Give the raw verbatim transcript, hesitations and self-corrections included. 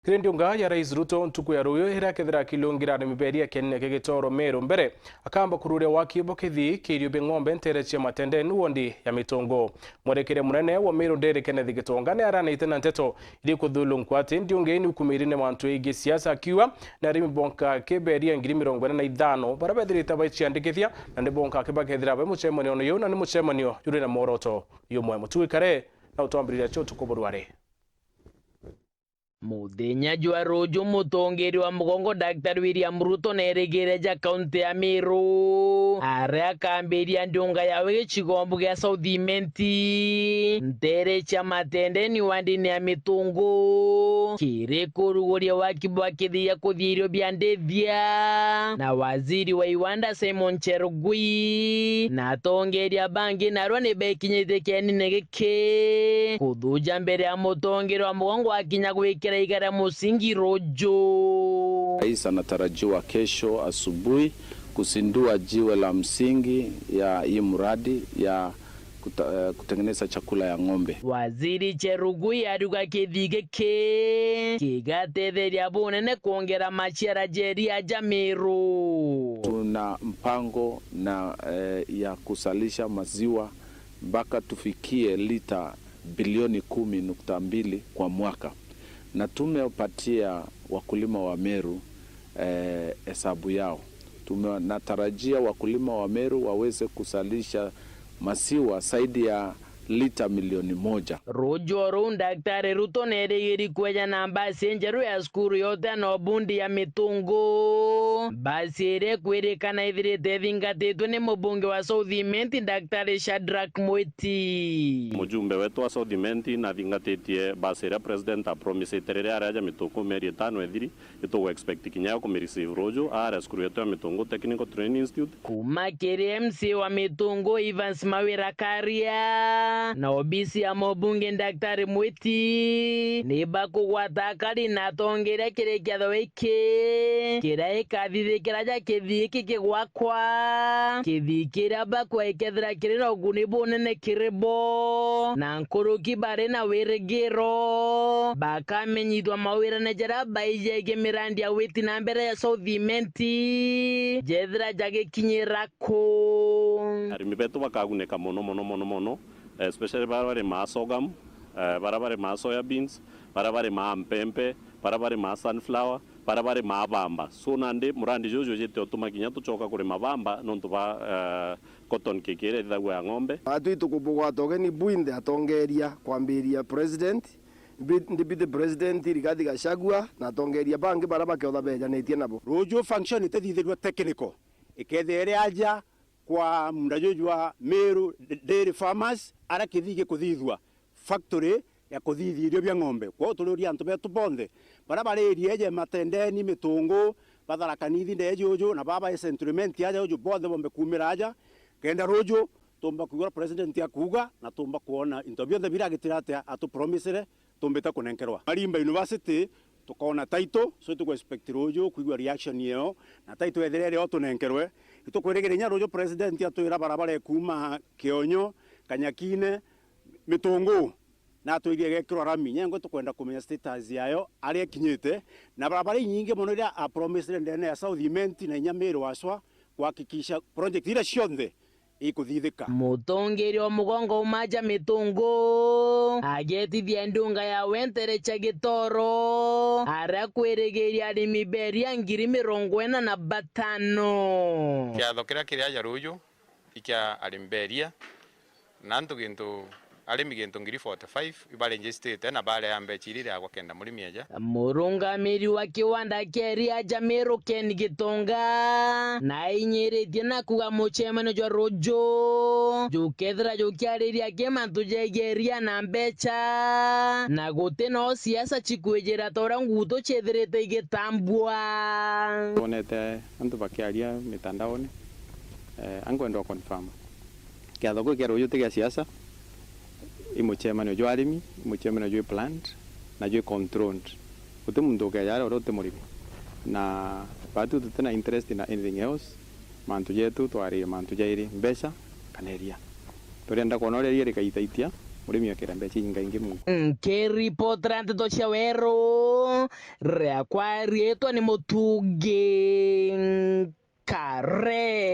Kiri ndiunga ya Rais Ruto ntuku ya ruuyu iria akethira akilungira arimi beria kienine kia Gitoro Meru mbere, akamba kururia waki bwa kithii kia irio bia ng'ombe ntere cia Matendeni wondi ya Mitungu. Mwerekeria munene wa Meru Dairy Kenneth Gitonga ni aranite na nteto iri kuthulungwa ati ndiunga ii ni ukumiri ni mantu egie siasa, akiuga ni arimi bonka kiberia ngiri mirongo ina na ithano baria bethirite baiciandikithia na ni bonka kibakethira bai mucemanio uyu na ni mucemanio juri na mworoto jumwe. Mutui Kare na utwambiriria cio utuku burwari. Muthenya jwa ruuju, mutongeria wa mugongo Daktari William Ruto na erigire ja kaunti ya Meru, aria akambiria ndiunga yawe gicigombo gia South Imenti, ntere cia Matendeni wandini ya Mitungu, kiri kuruguria waki bwa kithii gia kuthia irio bia ndithia, na waziri wa iwanda Simon Cherugui na atongeria bangi narua ni bekinyitie kienine giki kuthuja mbere ya mutongeria wa mugongo akinya gwikira iga ria musingi ruuju. Rais anatarajiwa kesho asubuhi kuzindua jiwe la msingi ya hii mradi ya kuta-, eh, kutengeneza chakula ya ng'ombe. Waziri Cherugui ariuga kithii giki kigatetheria bunene kwongera maciara ja iria ja Meru. Tuna mpango na, eh, ya kuzalisha maziwa mpaka tufikie lita bilioni kumi nukta mbili kwa mwaka, na tumepatia wakulima wa Meru, eh, hesabu yao. Tume-, natarajia wakulima wa Meru waweze kuzalisha maziwa zaidi ya lita milioni moja. Ruuju o ruu, Daktari Ruto neerigiri kweja na mbasi injeru ya cukuru yote ya Nobundi ya Mitungu, mbasi iria ikwirikana ithirite ithingatitwe ni mubunge wa South Imenti, Daktari Shadrack Mwiti. Mujumbe wetu wa South Imenti nathingatitie mbasi iria president apromisite riria ari aja Mitungu mieri itano ithiri. Nitugu expect kinya yo kumireceive ruuju aria cukuru yetu ya Mitungu Technical Training Institute. Kuuma kiri M C A wa Mitungu Evans Mawira Karia na obisi ya mubunge Daktari Mwiti ni bakugwata akari na atongeria kiri kiatho giki kiria gikathithikira ja kithii giki kigwakwa, kithii kiria bakwa gikethira kiri na uguni bunene kiri bo na nkuruki bari na wirigiro bakamenyithua mawirane jaria baiji jegie mirandi ya witi na mbere ya South Imenti jethira jagikinyira ku. Arimi betu bakaguneka mono, mono, mono, mono, especially baria barimaa sorghum, eh, baria barimaa soya beans, baria barimaa mpempe, baria barimaa sunflower, baria barimaa bamba. So nandi murandi juju jujite utuma kinya tucoka kurima bamba nontu bwa, eh, cotton cake iria ithithagua ya ng'ombe. Atwi tukubugwata ugeni bwinthe atongeria kwambiria president, bi-, deputy president Rigathi Gachagua na atongeria bangi baria bakeotha bejanitie nabo. Ruuju function itethithirua technical ikethira iri aja kwa munda juju jwa Meru Dairy Farmers, aria kithii gikuthithua factory ya kuthithia irio bia ng'ombe. Kwou turiuria antu betu bonthe baria bari area iji Matendeni, Mitungu, ba Tharaka Nithi ndee juju, na baba Central Imenti aja juju, bonthe bombe kuumira aja, kenda ruuju tumba kwigua uria president akuuga, na tumba kwona into bionthe biria agitire atia atupromisire tumbite kunenkerwa. Marimba University tukoona title, so tuku expect ruuju kwigua reaction iyo, na title ethira iri o tunenkerwe. Itukwirigira inya ruuju president atwira barabara ikuuma Kionyo, Kanyakine, Mitungu, na atwire igekirwa rami. Nyengwe tukwenda kumenya status yayo aria ikinyite, na barabara inyingi mono iria apromisire ndene ya South Imenti na inya Meru aswa kuhakikisha project iria cionthe ikuthithika. Mutongeria wa mugongo umaja Mitungu agetithia ndunga yawe ntere cia Gitoro, aria kwirigiria arimi beria ngiri mirongo ina na batano. Kiatho kiria kiri aja ruuju i kia arimi beria, na antu gintu, arimi gintu ngiri forty-five ibaregistrite na baria mbecha iria iriagwa kenda murimi aja. Murungamiri wa kiwanda kia iria ja Meru Ken Gitonga nainyiritie na kuuga mucemanio jwa ruuju jukethira jukiariria ki mantu jegie iria na mbecha, na guti no siasa cikwijira ta uria ngutu ciithirite igitambua. Twonete antu bakiaria mitandaone, eh, ankwenda confirm. Kiatho kiu kia ruuju ti gia siasa, i mucemanio jwa arimi, i mucemanio jwi planned, na jwi controlled. Guti muntu ukeja aria uria uti murimi. Na batu tuti na interest in anything else, mantu jetu twaririe mantu jairi, mbeca kana iria. Turienda kwona uria iria rikaitaitia, murimi akira mbeca ingaingi muntu. Nkiripotera nteto cia Weru, Riakwa riitwa ni Mutungi Nkare.